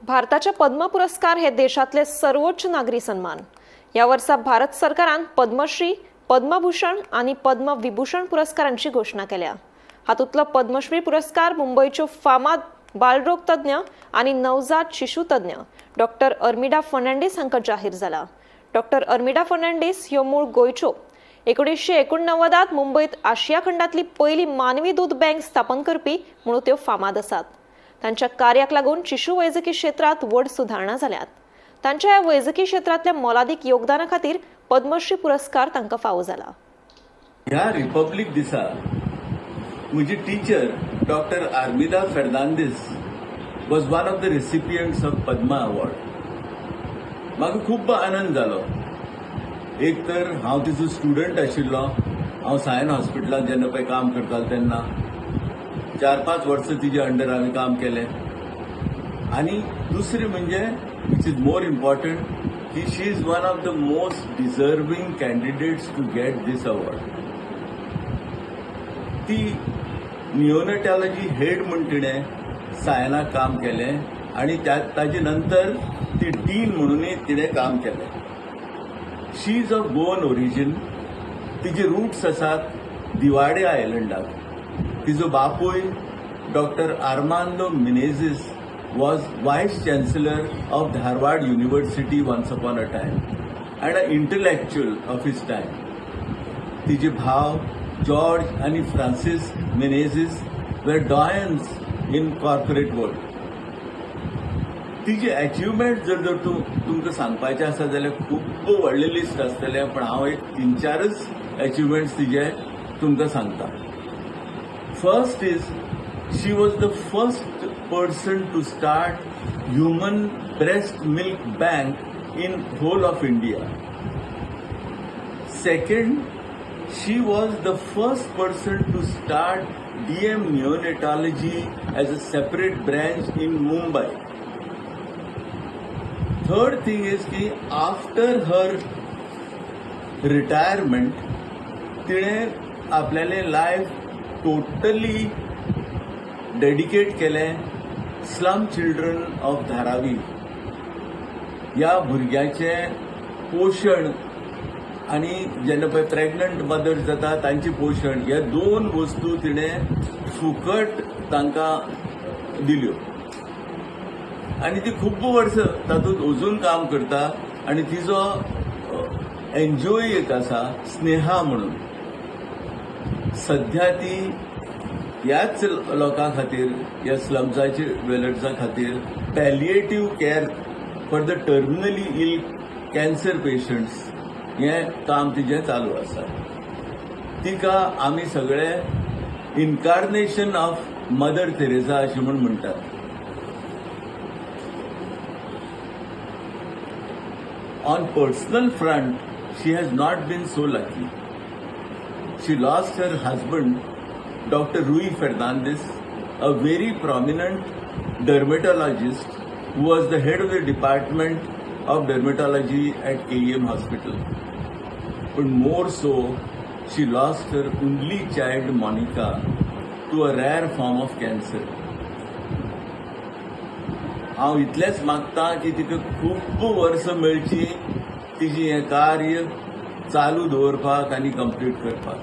भारताचे पद्म पुरस्कार हे देशातले सर्वोच्च नागरी सन्मान. या वर्सा भारत सरकारान पद्मश्री, पद्मभूषण आनी पद्मविभूषण पुरस्कारांची घोशणा केल्या. हातूंतलो पद्मश्री पुरस्कार मुंबयच्यो फामाद बालरोग तज्ञ आनी नवजात शिशु तज्ञ डॉक्टर अर्मिडा फर्नांडीस हांकां जाहीर जाला. डॉक्टर अर्मिडा फर्नांडीस ह्यो मूळ गोंयच्यो. 1989त मुंबयत आशिया खंडातली पयली मानवी दूद बँक स्थापन करपी म्हणून त्यो फामाद आसात. तांच्या कार्याक लागून शिशु वैजकी क्षेत्रांत व्हड सुदारणा जाल्यात. तांच्या ह्या वैजकी क्षेत्रांतल्या मोलादीक योगदाना खातीर पद्मश्री पुरस्कार तांकां फावो जाला. ह्या रिपब्लीक दिसा म्हजी teacher Doctor Armida Fernandes was one of the recipients of Padma award. म्हाका खूब आनंद जालो. एक तर हांव तिचो स्टुडंट आशिल्लो. हांव सायन हॉस्पिटलांत जेन्ना पळय काम करतालो तेन्ना 4-5 वर्सां तिजे अंडर हांवें काम केलें. आनी दुसरें म्हणजे, which is more important, की she is one of the most deserving candidates to get this award. ती निओनेटॉलॉजी हेड म्हूण तिणें सायनाक काम केलें आनी त्या ताजे नंतर ती डीन म्हणूनय तिणें काम केलें. She is of Goan origin. तिजे रुट्स आसात दिवाडे आयलंडाक. तिजो बापूय doctor Armando Menezes was Vice Chancellor of Dharwad University once upon a time and a intellectual of his time. तिजे भाव जॉर्ज आनी Francis Menezes were doyens in corporate world. तिजे achievement जर जर तूं तुमकां सांगपाचें आसा जाल्यार खूब व्हडलें लिस्ट आसतलें, पण हांव एक तीन चारच अचिवमेंट्स तिजे तुमकां सांगता. First is, she was the first person to start human breast milk bank in whole of India. Second, she was the first person to start DM neonatology as a separate branch in Mumbai. Third thing is की after her retirement तिणें आपल्यालें life totally dedicate केलें slum children of Dharavi. ह्या भुरग्याचें पोशण आनी जेन्ना पळय प्रेग्नंट मदर्स जाता तांचें पोशण, ह्या दोन वस्तू तिणें फुकट तांकां दिल्यो आनी ती खूब वर्सां तातूंत अजून काम करता. आनी तिजो एनजीओ एक आसा स्नेहा म्हणून. सध्या ती ह्याच लोकां खातीर, ह्या स्लम्साचे ड्वेलर्सां खातीर palliative care for the terminally ill cancer patients हें काम तिजें चालू आसा. तिका आमी सगळे इनकार्नेशन ऑफ मदर तेरेसा अशें म्हूण म्हणटात. On personal front, she has not been so lucky. She lost her husband, Doctor Rui Fernandez, a very prominent dermatologist who was the head of the department of dermatology at KEM Hospital. But more so, she lost her only child, Monica, to a rare form of cancer. हांव इतलेंच मागता की तिका खूब वर्सां मेळची तिजी हें कार्य चालू दवरपाक आनी कंप्लीट करपाक.